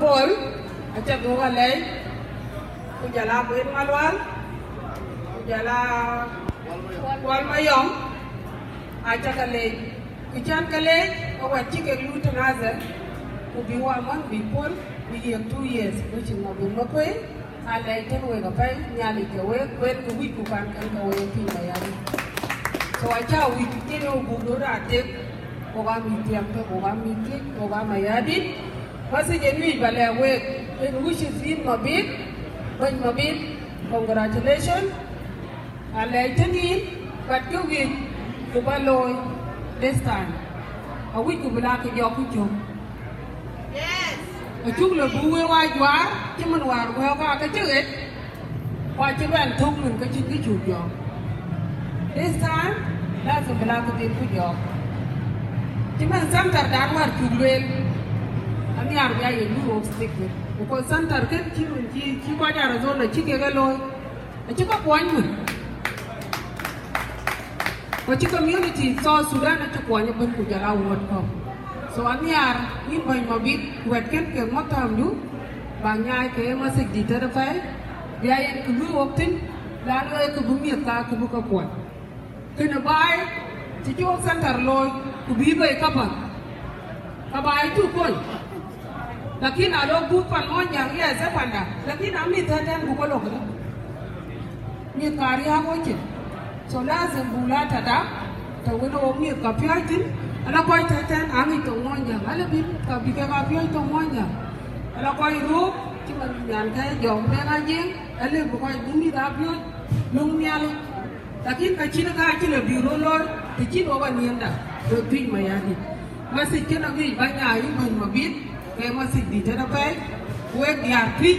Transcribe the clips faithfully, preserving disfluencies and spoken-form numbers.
Paul, aca dhuk alɛɛc, ku jɔl a Kuɛt Malual, ku jɔl a Kuɔl Mayɔm, aca ke leec. Ku can ke leec, ke wɛ̈t cï kek luui tënë Athɛr, ku bï wamɔn bï pol, bï yiëk two years, ku cïn ŋa bï Makuei, alɛɛc tënë wek apɛi, Nhialic ke wek, kuɛn ke wïcku kan kën ke wek piny Mayardit. So aca wïc tënë wek buk röt aa tek, wok aa mïth tiɛm tök, wok aa mïth thiëc, wok aa Mayardit. Message en wïc ba lɛ̈k wek, en wishes yïn Mabit, bɛ̈ny Mabit, congratulations. Alɛɛc tënë yïn, but kë wïc ku ba looi this time. Awïc ku bï la ke jɔk ku cök. Acuk lɔ bï wëu aa juaar, cï mën wäär wëu ka ke cï ɣet, ku acï bɛn thök mën ke cïn kë cuk jɔk. This time, lazim bï la ke dhil ku jɔk. Cï mën center dan wäär cuk lueel, anhiaar bï a ye lui wok stick with. Because center kën cï mën cï, cï kɔc Arizona cï kek e looi. Acï ke kuɔny mën. Ku acï community South Sudan acï kuɔny ëbën ku jɔl a wuɔ̈t kɔ̈k. So anhiaar yïn bɛ̈ny Mabit, wɛ̈t kën kek makthamdu, ba nyaai ke message dït tëde pɛi, bï a yen kë lui wok thïn, la luɔi kë bï miɛth ka kë bï ke kuɔny. Kënë baai, cï cuk center looi, ku bï bei kapäth. Ka baai cuk kony. Lakin alo gup pan Muɔnyjäŋ, yes, ë panda. Lakin a mïth tëtɛ̈n buk ke lok ëlë. Mïth ka riääk wo cin. So lazim buk la tëda, të wën ë wok mïth ka piɔ̈ɔ̈c thïn, ala kɔc tëtɛ̈n aŋic thoŋ Muɔnyjäŋ, ala bï ka bï kek a piɔ̈ɔ̈c thoŋ Muɔnyjäŋ. Ala kɔc röök, cï man nyan kë jɔk Deŋ Ajiëŋ, ala bï kɔc bï mïth a piɔ̈ɔ̈c, löŋ Nhialic. Lakin ka cïn ka cï lɔ bï röt looi, të cïn wok anhiënda, röt Tuic Mayardit. Message kënë awïc ba nyaai yïn bɛ̈ny Mabit, ke message dït tëde pɛi, ku wek diäär Tuic,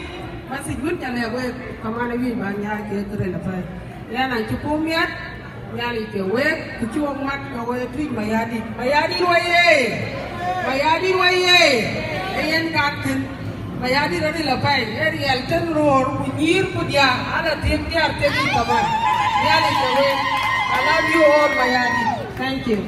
message wën ca lɛ̈k wek, kaman awïc ba nyaai ke ril apɛi. Yɛn an cï puɔ̈u miɛt, Nhialic ke wek, ku cï wok mat ke wek Tuic Mayardit. Mayardit wayee! Mayardit wayee! Ee yen kat thïn. Mayardit aril apɛi, ee riɛl tën röör, ku nyïïr, ku diäär, ala thiëk diäär thiëk yic kaman. Nhialic ke wek. I love you all, Mayardit. Thank you.